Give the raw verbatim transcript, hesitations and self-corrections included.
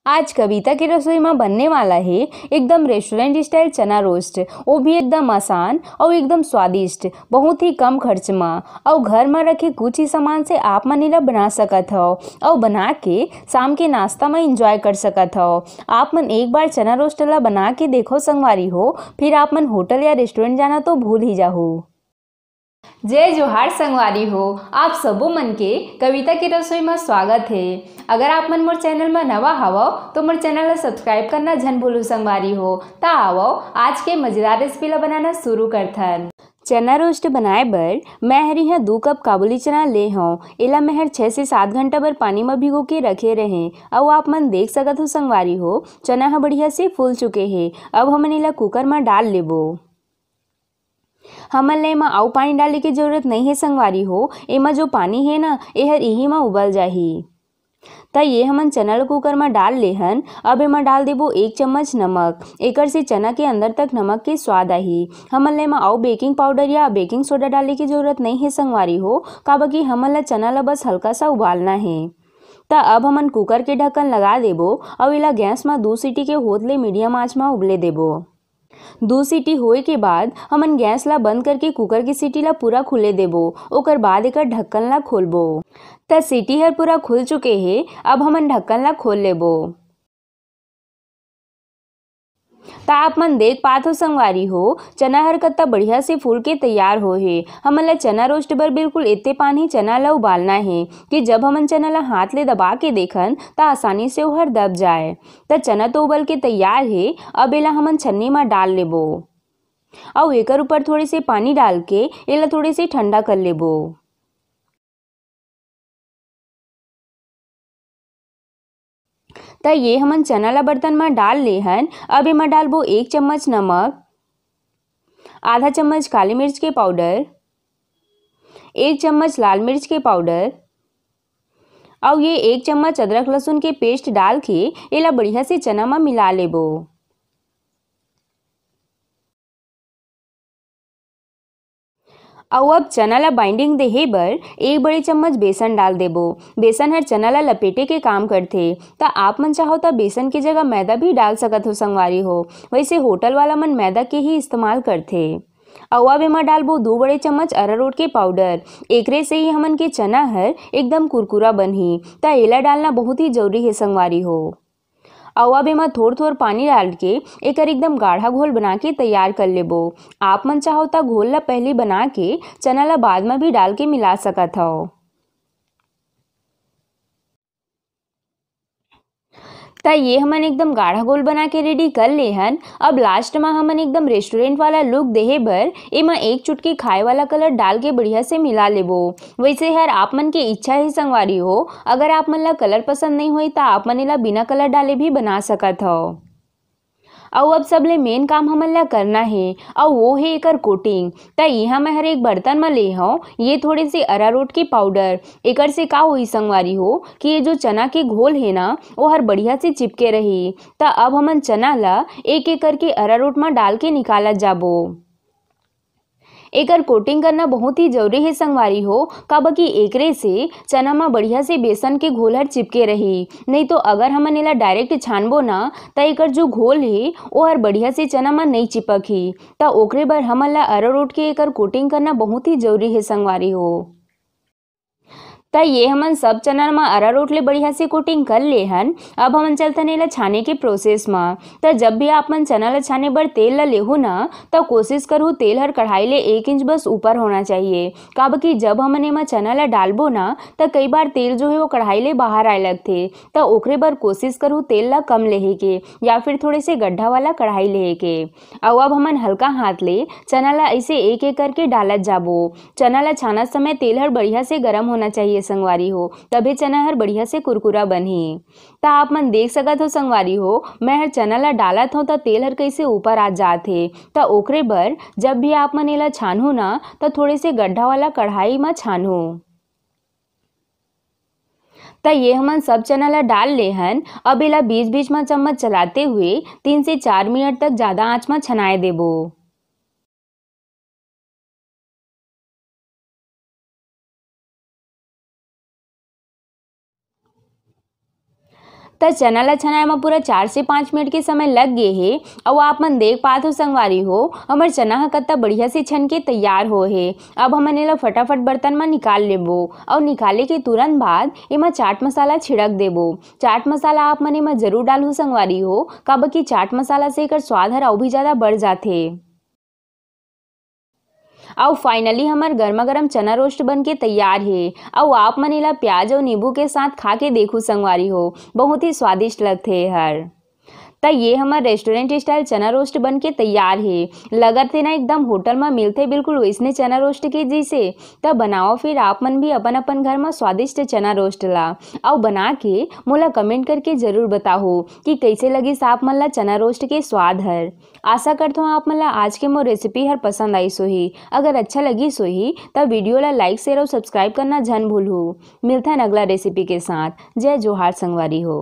आज कविता के रसोई म बनने वाला हे एकदम रेस्टोरेंट स्टाइल चना रोस्ट, वो भी एकदम आसान अउ एकदम स्वादिष्ट, बहुत ही कम खर्च म। अउ घर म रखे कुछ ही सामान से आप मन एला बना सकत हव अउ बना के शाम के नाश्ता म एंजॉय कर सकत हव। आप मन एक बार चना रोस्ट ला बना के देखो संगवारी हो, फिर आप मन होटल या रेस्टोरेंट जाना तो भूल ही जाहू। जय जोहार संगवारी हो, आप सबो मन के कविता के रसोई म स्वागत हे। अगर आप मन मोर चैनल म नवा हवव तो मोर चैनल ला सब्सक्राइब करना झन भूलू संगवारी हो। त आवव आज के मजेदार रेसिपी ला बनाना शुरू करथन। चना रोस्ट बनाए बर मैं हर इहाँ दू कप काबुली चना ले हव। एला मैं हर छह से सात घंटा बर पानी म भिगो के रखे रहें। अउ आप मन देख सकत हो संगवारी हो, चना ह बढ़िया से फूल चुके हे। अब हमन एला कुकर म डाल लेबो। हमन ला एमा अउ पानी डाले के जरूरत नइ हे संगवारी हो, एमा जो पानी हे ना, एहर इही म उबल जाही। त ये हमन चना ल कुकर म डाल लेहन। अब एमा डाल देबो एक चम्मच नमक, एकर से चना के अंदर तक नमक के स्वाद आही। हमन ला एमा अउ बेकिंग पाउडर या बेकिंग सोडा डाले के जरूरत नइ हे संगवारी हो, काबर कि हमन ला चना ला बस हल्का सा उबालना हे। त अब हमन कुकर के ढक्कन लगा देबो अउ एला गैस म दू सीटी के होत ले मीडियम आंच म उबले देबो। दू सीटी होए के बाद हमन गैस ला बंद करके कुकर के सीटी ला पूरा खुले देबो। ओकर बाद एकर ढक्कन ला खोलबो। त सीटी हर पूरा खुल चुके हे, अब हमन ढक्कन ला खोल लेबो। त आप मन देख पात हो संगवारी हो, चना हर कत्ता बढ़िया से फूल के तैयार हो हे। हमन ला चना रोस्ट बर बिल्कुल एते पानी चना ला उबालना हे कि जब हमन चना ला हाथ ले दबा के देखन, त आसानी से ओहर दब जाए। त चना तो उबल के तैयार हे, अब एला हमन छन्नी म डाल लेबो। अउ एकर ऊपर थोड़े से पानी डाल के एला थोड़े से ठंडा कर लेबो। त ये हमन चना ला बर्तन म डाल ले हन। अब एमा डालबो एक चम्मच नमक, आधा चम्मच काली मिर्च के पाउडर, एक चम्मच लाल मिर्च के पाउडर, अउ ये एक चम्मच अदरक लहसुन के पेस्ट डाल के एला बढ़िया से चना म मिला लेबो। अउ अब चना ला बाइंडिंग देहे बर एक बड़े चम्मच बेसन डाल देबो। बेसन हर चना ला लपेटे के काम करथे, त आप मन चाहो त बेसन के जगह मैदा भी डाल सकत हो संगवारी हो। वैसे होटल वाला मन मैदा के ही इस्तेमाल करथे। अउ अब एमा डालबो दू बड़े चम्मच अरारोट के पाउडर। एकरे से ही हमन के चना हर एकदम कुरकुरा बनही, त एला डालना बहुत ही जरूरी हे संगवारी हो। अउ अब एमा थोर-थोर पानी डाल के एकर एकदम गाढ़ा घोल बना के तैयार कर लेबो। आप मन चाहो त घोल ला पहिली बना के चना ला बाद म भी डाल के मिला सकत हव। त ये हमन एकदम गाढ़ा घोल बना के रेडी कर ले हन। अब लास्ट म हमन एकदम रेस्टोरेंट वाला लुक देहे बर एमा एक चुटकी खाए वाला कलर डाल के बढ़िया से मिला लेबो। वैसे हर आप मन के इच्छा हे संगवारी हो, अगर आप मन ला कलर पसंद नइ होई त आप मन एला बिना कलर डाले भी बना सकत हव। अउ अब सबले मेन काम हमन ला करना हे, अउ वो हे एकर कोटिंग। त इहाँ मैं हर एक बर्तन म ले हव ये थोड़े से अरारोट के पाउडर। एकर से का होही संगवारी हो कि ये जो चना के घोल हे ना, वो हर बढ़िया से चिपके रही। त अब हमन चना ला एक एक करके अरारोट म डाल के निकालत जाबो। एकर कोटिंग करना बहुत ही जरूरी हे संगवारी हो, काबर कि एकरे से चना म बढ़िया से बेसन के घोल हर चिपके रही। नहीं तो अगर हमन एला डायरेक्ट छानबो ना, त एकर जो घोल हे, ओ हर बढ़िया से चना म नइ चिपकही। त ओकरे बर हमन ला अरारोट के एकर कोटिंग करना बहुत ही जरूरी हे संगवारी हो। त ये हमन सब चना म अरारोट ले बढ़िया से कोटिंग कर ले हन। अब हमन चलथन एला छाने के प्रोसेस म। त जब भी आप मन चना ल छाने बर तेल ल लेहू न, त कोशिश करहू तेल हर कढ़ाई ले एक इंच बस ऊपर होना चाहिए, काबर कि जब हमन एमा चना ल डालबो न, त कई बार तेल जो हे वो कढ़ाई ले बाहर आए लगथे। त ओकरे बर कोशिश करहू तेल ल कम लेहे के या फिर थोड़े से गड्ढा वाला कढ़ाई लेहे के। अउ अब हमन हल्का हाथ ले चना ल ऐसे एक एक करके डालत जाबो। चना ल छानत समय तेल हर बढ़िया से गरम होना चाहिए संगवारी हो, तभे चना हर बढ़िया से कुरकुरा बनही। त आप मन देख सकत हो संगवारी हो, मैं हर चना ल डालत हव त तेल हर कैसे ऊपर आ जात हे। त ओकरे बर जब भी आप मन एला छानहू ना, त थोड़े से गड्ढा वाला कढ़ाई म छानहू। त ये हमन सब चना ला डाल ले हन। अब एला बीच-बीच म चम्मच चलाते हुए तीन से चार मिनट तक ज्यादा आंच म छनाए देबो। त चना ला छनाए म पूरा चार से पाँच मिनट के समय लग गे हे। अउ आप मन देख पात हो संगवारी हो, हमर चना ह कत्ता बढ़िया से छन के तैयार हो हे। अब हमन एला फटाफट बर्तन म निकाल लेबो। अउ निकाले के तुरंत बाद एमा चाट मसाला छिड़क देबो। चाट मसाला आप मन एमा जरूर डालहु संगवारी हो, काबर कि चाट मसाला से एकर स्वाद हर अउ भी ज्यादा बढ़ जाथे। अउ finally हमर गर्मा गर्म चना रोस्ट बन के तैयार हे। अउ आप मन एला प्याज अउ नींबू के साथ खा के देखू संगवारी हो, बहुत ही स्वादिष्ट लगथे एहर। त ये हमर रेस्टोरेंट स्टाइल चना रोस्ट बन के तैयार हे। लगत हे ना एकदम होटल म मिलथे बिल्कुल वैसने चना रोस्ट के जैसे। त बनाओ फिर आप मन भी अपन अपन घर म स्वादिष्ट चना रोस्ट ला, अउ बना के मोला कमेंट करके जरूर बताहो कि कैसे लगिस आप मन ला चना रोस्ट के स्वाद हर। आशा करथों आप मन ला आज के मोर रेसिपी हर पसंद आइस होही। अगर अच्छा लगिस होही त वीडियो ला लाइक, शेयर अउ सब्सक्राइब करना झन भूलहू। मिलथन अगला रेसिपी के साथ। जय जोहार संगवारी हो।